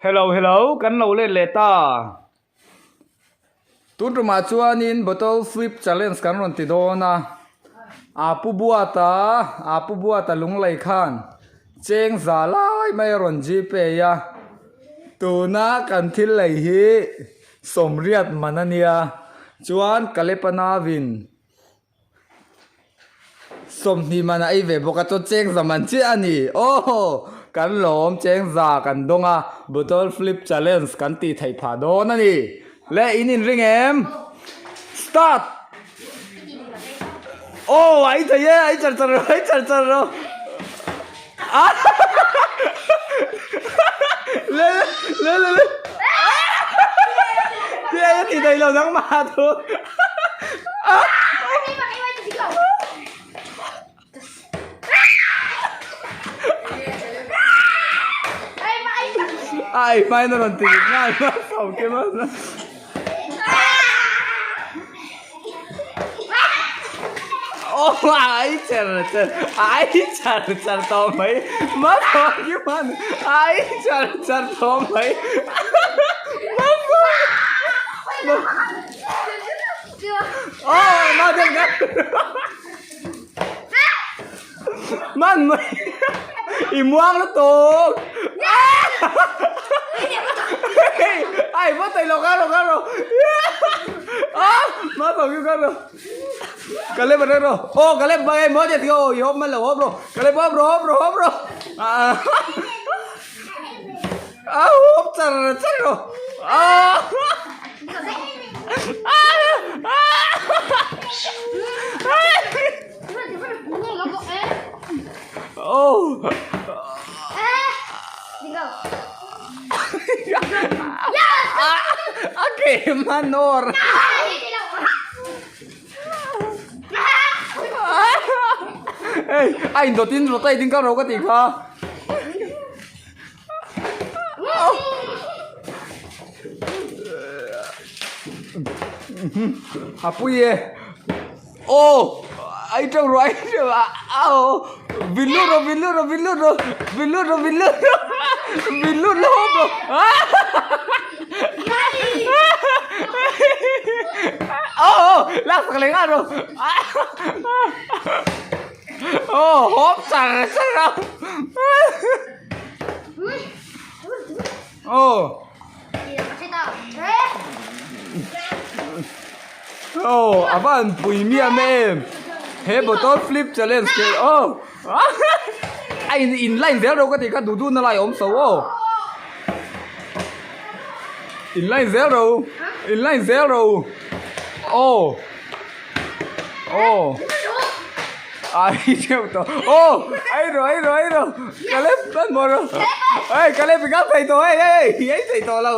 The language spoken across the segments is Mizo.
Hello hello kan lo let leh ta. Tun tumah chuanin bottle flip challenge kan rawn ti dawn a, aa pu Buata aa pu Buata lunglei khan cheng za lai mai a rawn gpay a, tuna kan thil lei hi sawmriat man a nia, chuan Kalepanavin. Sawmhnih man a ei ve bawk a chuan chengza man chiah a ni. Aw kan lawm chengza kan dawng a bottle flip challenge kan tih theih phah dawn a ni. Le in inring em? Start! Aw a ei thei e a ei char char rawh a ei char char rawh. Le le le le Ti ai a ti thei lo nangmah thu. Ai hmain a rawn ti nghal a. Aw ai char char ai char char tawh mai Mafawki hman ai char char tawh mai Aw ma den man mai i muang lutuk ai vớt tay lo ra rồi ra rồi má tàu kêu ra rồi cái lên bật rồi ô cái lên bay mới thì ô hôm mà là hôm rồi cái lên bóp rồi hôm rồi hôm rồi à à hôm chặt chặt rồi à Oh. Okay, manor. Ê, anh đầu tiên rồi tay tin cao rồi có tiền không? A pui e. Aw ai teuh rawh ai teuh a aw vin lut rawh vin lut rawh vin lut rawh vin lut rawh vin lut rawh vin lut la hawp rawh aw aw lak sak leh nghal rawh aw hawp char char a aw. Aw a va han pui miam em he bottle flip challenge khelh aw a in in line zel ro ka tih kha duh duh na lai a awm so aw in line zel ro in line zel ro aw aw ai theuh tawh aw ai rawh ai rawh ai rawh ka lep hmanhmawh rawh ei ka lep i kal thei tawh hei hei hei ei thei tawh lo.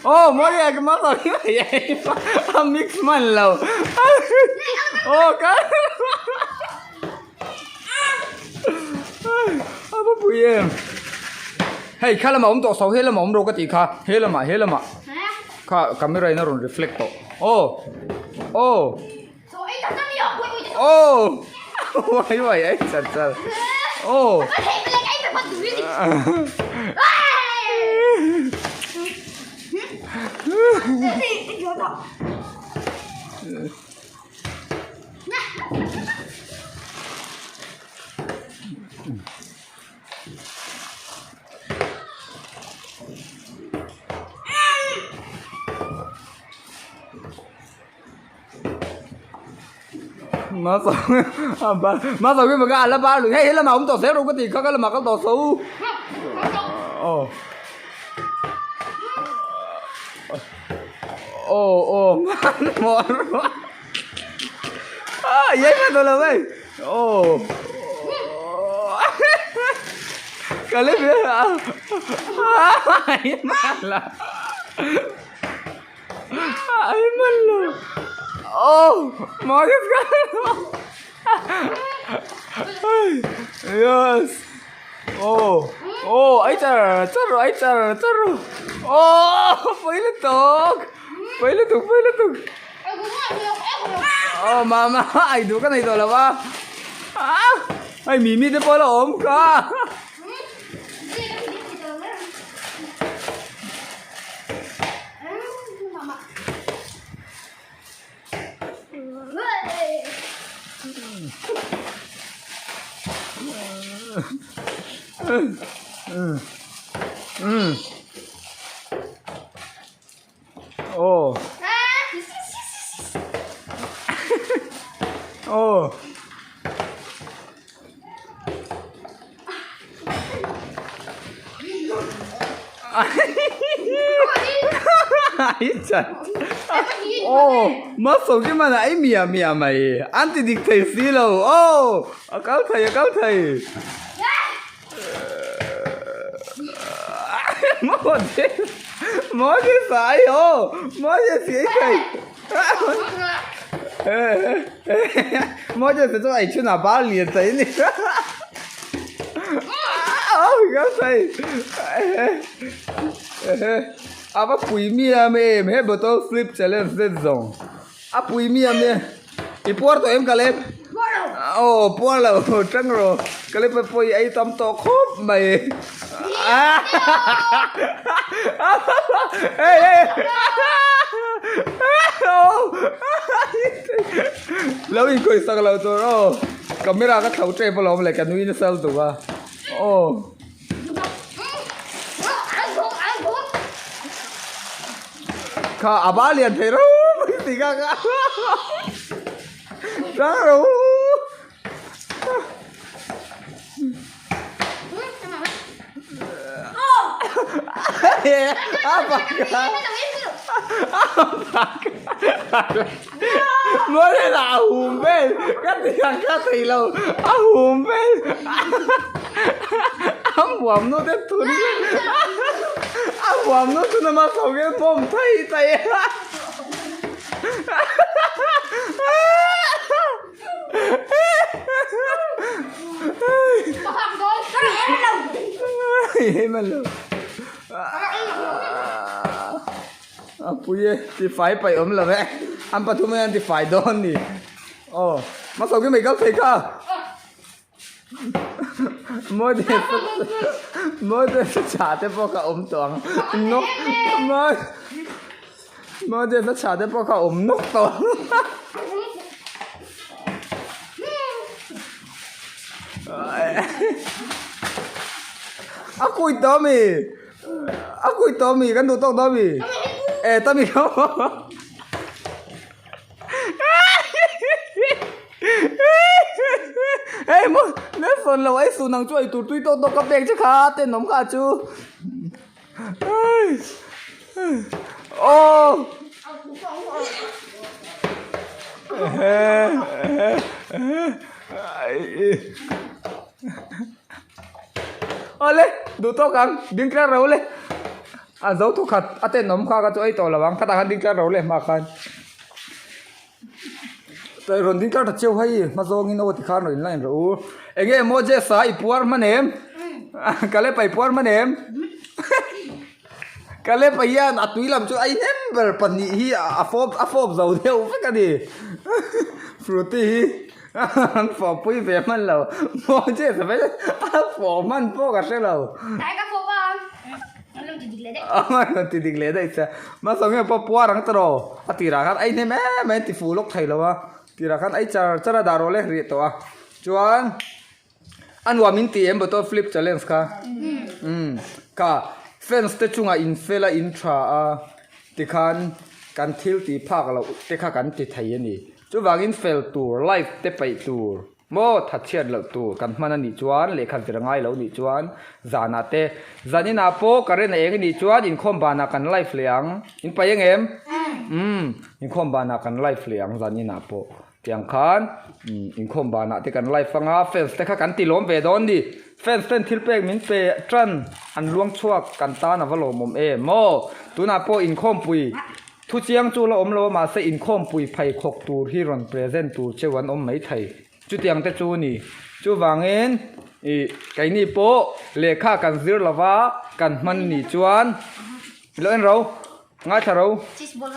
Oh, mori ai ma ko a mix man lo. Oh, ka. A va pui em. Hei kha lama awm tawh so he lama awm ro ka tih kha he lama he lama kha camera in a rawn reflect tawh. Oh. Oh. Oh. Wai wai ai char char. Oh. Masa cái mà cái là ba lưỡi hay là mà ông tỏ xéo đâu có tiền có cái là mà có tỏ xấu. Ồ. Ồ ồ mòn. À giấy mà tôi làm ấy. Ồ. Cái lên à. Mà là. Ai mallo. Oh, Magas ka. Yes. Oh, oh, ai char, char, ai char, char. Oh, pwede tok. Pwede tok, pwede tok. Oh, mama, ai du ka nei tawh lo a. Ah. Hei mimi te pawh a la awm kha. Aw. Aw. Aw muscle khi man a ei miah miah mai an ti dik thei si lo aw a kal thei a kal thei Moses ai aw Moses ei thei Moses chu ei chhunah bar lian thei a ni A va pui miam em he bottle flip challenge zet zawng a pui miam e i puar tawh em Caleb aw puar lo tang rawh Caleb pawh i ei tam tawh khawp mai Lo inkhawih sak lo tur aw camera ka thlo tep alawm le ka nui nasa lutuk a aw. Kha a ba lian thei ro mai ti kha ka rang ro. Mawi a hum vel ka ti ang ka thei lo a hum vel a muam nu te thun a muam nu thun ama chho hian bawm thei thei a. A pui e ti fai paih awm lo e an pathum hian ti fai dawn ni aw hmasa khi mai kal thei kha mawi te mawi te chhah te pawh kha awm tawh ang nawk mawi mawi te chhah te pawh kha awm nawk tawh ang. A kui tawh ami a kui tawh ami kan duh tawk tawh ami e tami kha hei maw Nelson lo ei suh nang chu ei tur tui tawk tawk ka pek che kha tenawm kha chu Aw Awle duh tawk ang ding tlar ro le a zo thu khat a tenawm kha ka chu ei tawh lo ang khatah khan ding tlar ro le hma khan rawn ding tlar ta cheu hei hma zawngin aw tikhan rawn inline rawh u enge Moses a i puar hman em Caleb a i puar hman em Caleb a hian a tui lam chu a hnem ber pahnih hi a fawp a fawp zo deuh vek a ni Frooti hi an fawp pui ve hman lo Moses a a fawh hman pawh ka hre lo. A rawn ti dik leh daih che. Hmasa nge pawh puar ang tawh a tirah khan ei hnem em em ti fuh lawk thei lo a tirah khan ei char char a dah rawh le rih tawh a chuan a nuam in ti em bottle flip challenge kha umm kha fans te chungah in fel a in tha a tikhan kan thil tih phak loh te kha kan ti thei a ni chuvangin fel tur life te paih tur. Maw thatchhiat loh tur kan hman a nih chuan lehkha zir ngai lo nih chuan zanah te zan inah pawh current a eng a nih chuan inkhawm banah kan live leh ang in paih ang em? Umm inkhawm banah kan live leh ang zan inah pawh tiang khan umm inkhawm banah te kan live anga fans te kha kan ti lawm ve dawn ni fans ten thil pek min pe tan an luang chhuak kan tan a va lawmawm em maw tunah pawh inkhawmpui Thu chiang chu la awm lo a, mahse inkhawmpui pheikhawk tur hi rawn present tur cheu an awm maithei. Chutiang te chu ni. Chuvangin ih keini pawh lehkha kan zir lova kan hman nih chuan ilo en ro. Ngaithla ro.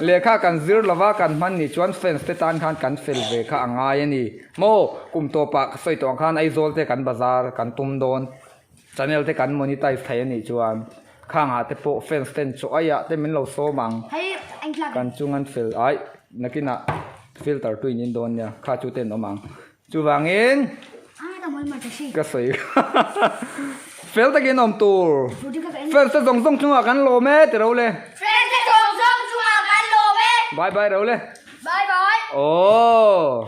Lehkha kan zir lova kan hman nih chuan fans te tan khan kan fel ve kha a ngai a ni. Maw kum tawpah ka sawi tawh ang khan Aizawl te kan bazar kan tum dawn. Channel te kan monetize thei a nih chuan khangah te pawh fans ten chaw aiah te min lo sawm ang. Kan chung an fel aih nakinah filter tu in in dawn nia kha chu ten awm ang. Chuvangin ka sawi fel takin awm tur. Fans te zawng zawng chungah kan lawm e ti ro le. Fans te zawng zawng chungah kan lawm e. Bye bye ro le. Bye bye. Aww.